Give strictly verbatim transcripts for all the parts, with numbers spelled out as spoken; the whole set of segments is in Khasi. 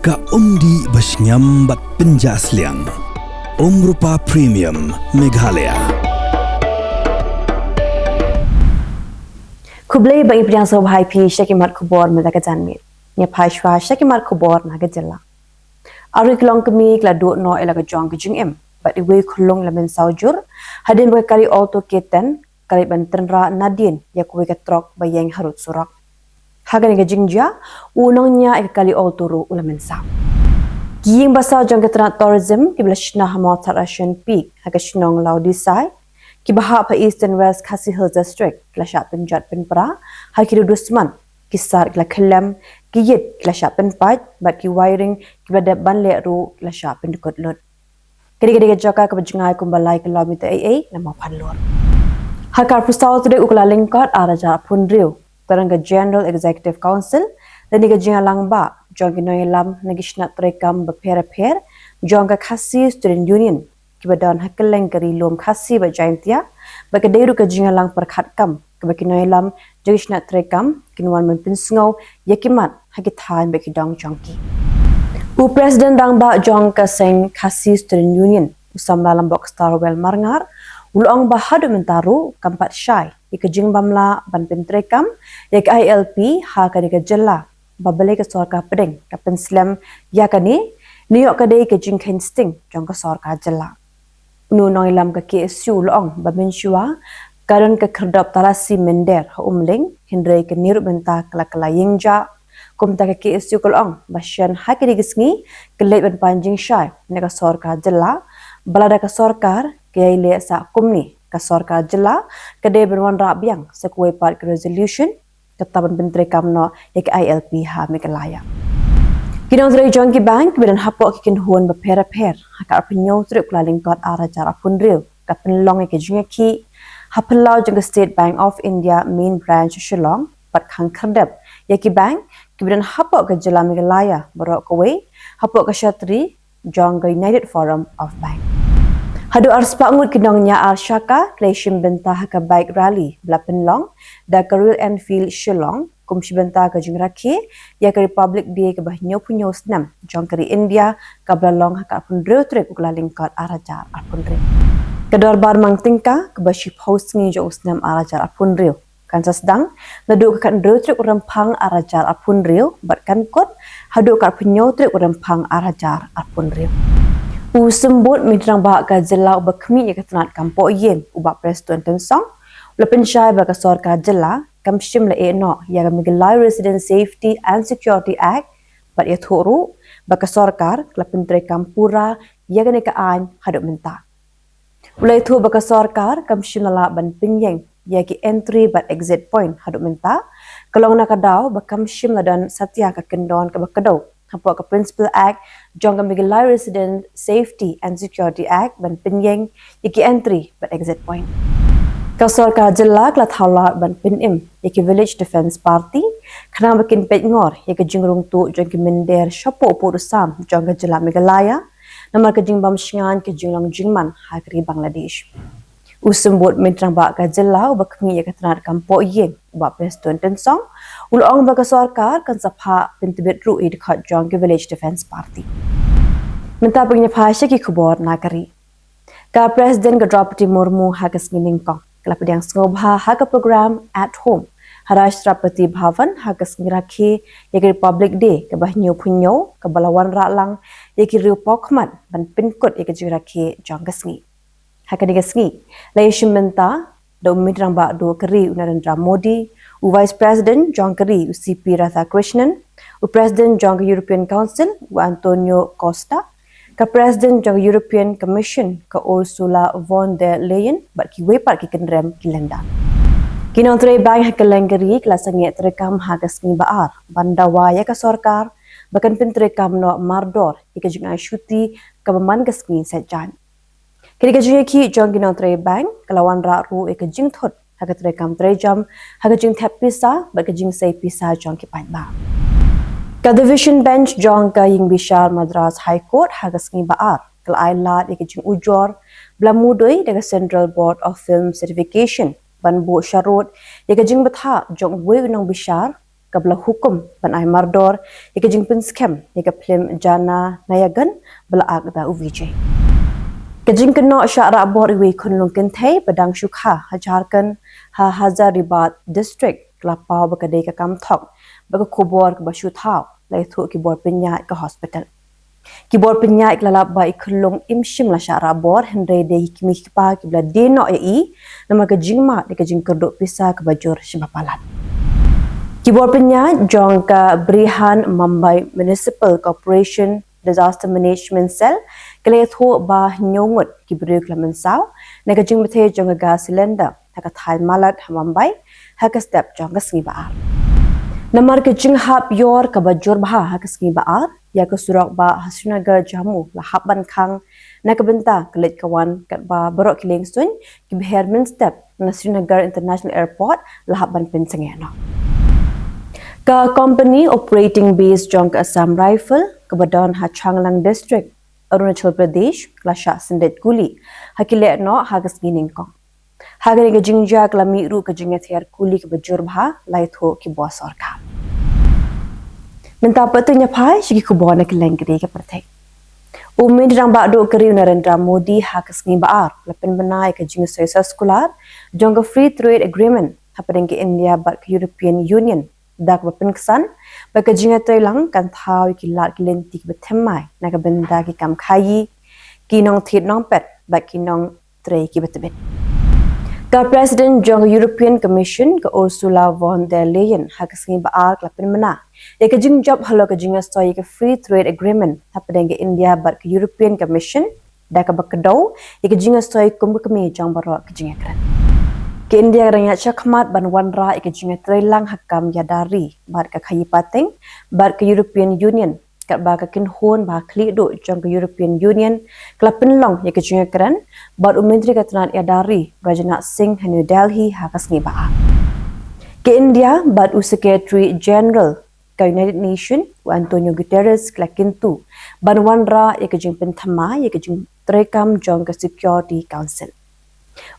Ka umdih ba shngiam bad pynjah sliang. Umrupa Premium Meghalaya. Khublei bad ngi pdiang sngewbha ïa phi sha ki mat khubor mynta ka janmiet. Ngi phai shuwa sha ki mat khubor na ka jylla. Ar tylli ki longkmie ki la duh noh ïa la ka jong ka jingim bad iwei i khunlung i la mynsaw jur hadien ba ka kali Alto K ten ka leit ban tynrah nadien ïa kawei ka trok ba ïeng harud surok. Ha kane ka jingjia, u nongñiah ïa ka kali Alto ruh u la mynsaw. Ki ïing basa jong ka tnat tourism kiba la shna ha Mawthadraishan Peak ha ka shnong Lawdisai, kiba hap ha East and West Khasi Hills District, ki la shah pynjot pynpra ha ki riew dusman, ki sar ki la khyllem, ki ïit ki la shah pynpait bad ki wiring kiba la dep ban leh ruh ki la shah pyndkut lut. Kane ka dei ka jaka kaba jngai kumba lai kilometer eiei na Mawphanlur. Ha ka arphew saw tarik u Kyllalyngkot ar hajar arphew hynriew, ka don ka General Executive Council lane ka jingïalang bah jong ki nongïalam na ki shnat treikam bapher bapher jong ka Khasi Student Union, kiba don ha kylleng ka Ri Lum Khasi bad Jaintia, bad ka dei ruh ka jingïalang pyrkhat kam kaba ki nongïalam jong ki shnat treikam kin wan ban pynsngew ïa ki mat ha ki thaiñ bad ki dong jong ki. U President Rangbah jong ka seng Khasi Student Union, u Samla Lambok Starwell Marngar, u la ong ba haduh mynta ruh kam pat shai ïa ka jingbym lah ban pyntreikam ïa ka I L P ha kane ka jylla, ba balei ka sorkar pdeng ka pynslem ïa kane, ne ïoh ka dei ka jingkheiñ sting jong ka sorkar jylla. Une u nongïalam ka K S U u la ong ba mynshuwa ka don ka khyrdop talasi mynder ha Umling, hynrei kane ruh mynta ka la kylla ïeng jah. Kumta ka K S U ka la ong ba shen ha kine ki sngi ka leit ban pan jingshai na ka sorkar jylla, ba lada ka sorkar ka ïai leh sah kumne, ka sorkar jylla ka dei ban wanrah biang sa kawei pat ka resolution, kata ban pyntreikam noh ïa ka I L P ha Meghalaya. Ki nongtrei jong ki bank kiba don hapoh ki kynhun bapher bapher, ha ka arphew hynñiew tarik u Kyllalyngkot ar hajar arphew hynriew, ka pynlong ïa ka jingïakhih ha phyllaw jong ka State Bank of India Main Branch Shillong, bad khang khyrdep ïa ki bank kiba don hapoh ka jylla Meghalaya baroh kawei, hapoh ka shatri jong ka United Forum of Bank. Haduh arspah ngut ki nongñiah ar shaka ki la ïashim bynta ha ka bike rally ba la pynlong da ka Royal Enfield Shillong, kum shi bynta ka jingrakhe ïa ka Republic Day kaba hynñiewphew hynñiew snem jong ka ri India, kaba la long ha ka arphew hynriew tarik u Kyllalyngkot ar hajar arphew hynriew. Ka Dorbar Mang Tyngka kaba shiphew sngi jong u snem ar hajar arphew hynriew kan sa sdang naduh ka khathynriew tarik u Rymphang ar hajar arphew hynriew bad kan kut haduh ka arphew hynñiew tarik u Rymphang ar hajar arphew hynriew. U Symbud Myntri Rangbah ka jylla uba khmih ïa ka tnat kam poh ïing, u Bah Prestone Tynsong, u la pynshai ba ka sorkar jylla kam shym la ïeh noh ïa ka Meghalaya Resident Safety and Security Act, bad ïathuh ruh ba ka sorkar ka la pyntreikam pura ïa kane ka aiñ haduh mynta. U la ïathuh ba ka sorkar kam shym la lah ban pynïeng ïa ki entry bad exit point haduh mynta, ka long na ka daw ba kam shym la don satia ka kyndon kaba kdew hapoh ka Principal Act jong ka Meghalaya Resident Safety and Security Act ban pynïeng ïa ki entry bad exit point. Ka sorkar jylla ka la thaw lad ban pynim ïa ki Village Defence Party, khnang ba kin peit ngor ïa ka jingrung tuh jong ki mynder shapoh u pud u sam jong ka jylla Meghalaya, namar ka jingbym shngaiñ ka jinglong jingman ha ka ri Bangladesh. U Symbud Myntri Rangbah ka jylla uba khmih ïa ka tnat kam poh ïing, u Bah Prestone Tynsong, u la ong ba ka sorkar kan sa phah pyntbit ruh ïa ki dkhot jong ki Village Defence Party. Mynta ngin ïa phai sha ki khubor na ka ri. Ka President ka Droupadi Murmu ha ka sngi nyngkong ka la pdiang sngewbha ha ka program At Home ha Rashtrapati Bhavan ha ka sngi rakhe ïa ka Republic Day kaba hynñiewphew hynñiew, kaba la wanrah lang ïa ki riew pawkhmat ban pynkut ïa ka jingrakhe jong ka sngi. Ha kane ka sngi la ïashim bynta da u Myntri Rangbah duh ka ri u Narendra Modi, u Vice President jong ka ri u C P Radhakrishnan, u President jong ka European Council u Antonio Costa, ka President jong ka European Commission ka Ursula von der Leyen bad kiwei pat ki kynrem ki lyndan. Ki nongtrei bank ha kylleng ka ri ki la sangeh treikam ha ka sngi ba ar ban dawa ïa ka sorkar ba kan pyntreikam noh mardor ïa ka jingai shuti kaba man ka sngi Saitjaiñ. Kane ka jingïakhih jong ki nongtrei bank ka la wanrah ruh ïa ka jingthut ha ka treikam treijam ha ka jingthep pisa bad ka jingsei pisa jong ki paidbah. Ka Division Bench jong ka Ïingbishar Madras High Court ha ka sngi ba ar ka la ai lad ïa ka jingujor ba la mudui da ka Central Board of Film Certification ban buh sharud ïa ka jingbthah jong uwei u nongbishar kaba la hukum ban ai mardor ïa ka jingpynskhem ïa ka phlim Jana Nayagan ba la ak da u Vijay. Ka jingkynnoh shah rah bor iwei i khunlung kynthei ba dang shu kha ha Jharkhand ha Hazaribagh District ka la paw ba ka dei ka kam thok bad ka khubor kaba shu thaw, la ïathuh ki bor pynïaid ka hospital. Ki bor pynïaid ki la lap ba i khunlung im shym la shah rah bor, hynrei dei ki kmie ki kpa kiba la die noh ïa i namar ka jingmad ïa ka jingkyrduh pisa kaba jur shibun palat. Ki bor pynïaid jong ka Brihan Mumbai Municipal Corporation Disaster Management Cell ki la ïathuh ba hynñiew ngut ki briew ki la mynsaw na ka jingbthei jong ka gas cylinder ha ka thaiñ Malad ha Mumbai ha ka step jong ka sngi ba ar. Namar ka jinghap ïor kaba jur bha ha ka sngi ba ar, ïa ka surok ba ha Srinagar Jammu la hap ban khang na ka bynta ka leit ka wan, katba baroh ki liengsuiñ kiba her mynstep na Srinagar International Airport la hap ban pynsangeh noh. Ka company operating base jong ka Assam Rifle kaba don ha Changlang District, Arunachal Pradesh, ka la shah sendit kuli ha ki lehnoh ha ka sngi nyngkong. Ha kane ka jingjia ka la mih ruh ka jingïathiar kuli kaba jur bha, la ïathuh ki bor sorkar. Mynta pat to ngin ïa phai sha ki khubor na kylleng kane ka pyrthei. U Myntri Rangbah Duh ka ri u Narendra Modi ha ka sngi ba ar la pynbna ïa ka jingsoi soskular jong ka Free Trade Agreement hapdeng ka India bad ka European Union, da kaba pynksan ba ka jingïatreilang kan thaw ïa ki lad ki lynti kiba thymmai na ka bynta ki kam khaïi, ki nongthied nongpet bad ki nongtrei kiba tbit. Ka President jong ka European Commission, ka Ursula von der Leyen, ha ka sngi ba ar ka la pynbna ïa ka jingjop halor ka jingïasoi ïa ka Free Trade Agreement hapdeng ka India bad ka European Commission, da kaba kdew ïa ka jingïasoi kum ka kmie jong baroh ka jingïakren. Ka India ka dang ïaid shakhmat ban wanrah ïa ka jingïatreilang ha ka kam ïada ri bad ka khaïi pateng bad ka European Union, katba ka kynhun ba khlieh duh jong ka European Union ka la pynlong ïa ka jingïakren bad u Myntri ka tnad ïada ri Rajnath Singh ha New Delhi ha ka sngi ba ar. Ka India bad u Secretary General ka United Nations, u Antonio Guterres, ki la kyntu ban wanrah ïa ka jingpynthymmai ïa ka jingtreikam jong ka Security Council.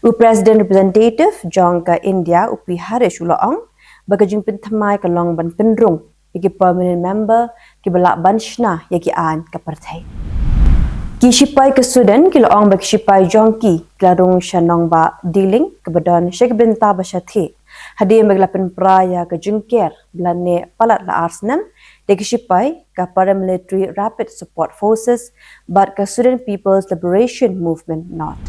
U President Representative jong ka India, u P Harish, u la ong ba ka jingpynthymmai ka long ban pynrung ïa ki permanent member kiba lah ban shna ïa ki aiñ ka pyrthei. Ki shipai ka Sudan ki la ong ba ki shipai jong ki ki la rung sha nongbah Diling kaba don sha ka bynta ba shathie, hadien ba ki la pynpra ïa ka jingker ba la neh palat la ar snem da ki shipai ka Paramilitary Rapid Support Forces bad ka Sudan People's Liberation Movement, NOT.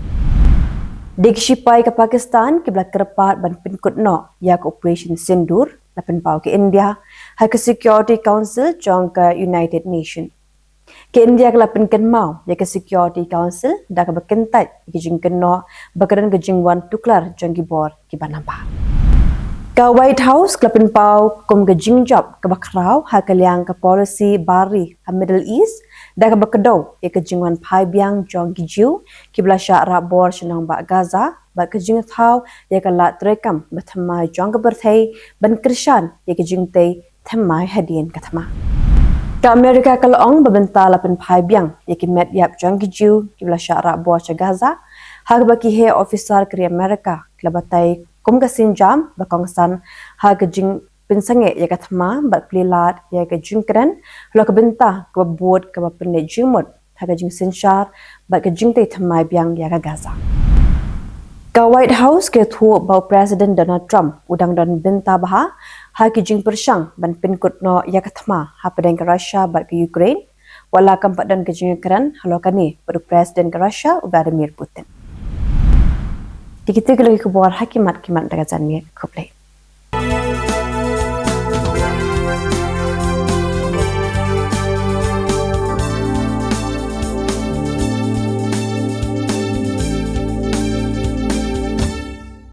Da ki shipai ka Pakistan kiba la kyrpad ban pynkut noh ïa ka Operation Sindoor, la pynpaw ka India ha ka Security Council jong ka United Nations. Ka India ka la pynkynmaw ïa ka Security Council da kaba kyntait ïa ka jingkynnoh ba ka don ka jingwan tuklar jong ki bor kiba nabar. Ka White House ka la pynpaw kum ka jingjop kaba khraw ha ka liang ka policy bar ri ha Middle East, da kaba kdew ïa ka jingwan phai biang jong ki Jiw kiba la shah rah bor sha nongbah Gaza bad ka jingthaw ïa ka lad treikam bathymmai jong ka pyrthei ban kyrshan ïa ka jingtei thymmai hadien ka thma. Ka Amerika ka la ong ba mynta la pynphai biang ïa ki met ïap jong ki Jiw kiba la shah rah bor sha Gaza, ha kaba ki heh officer ka ri Amerika ki la batai kum ka sienjam ba kongsan ha ka jingpynsangeh ïa ka thma bad plie lad ïa ka jingkren halor ka bynta kaba bud kaba pynleit jingmut ha ka jingsynshar bad ka jingtei thymmai biang ïa ka Gaza. Ka White House ka ïathuh ba u President Donald Trump u dang don bynta bha ha ki jingpyrshang ban pynkut noh ïa ka thma hapdeng ka Russia bad ka Ukraine, wat la kam pat don ka jingïakren halor kane bad u President ka Russia, u Vladimir Putin. Te kito ki long ki khubor ha ki mat ki mat da ka janmiet. Khublei.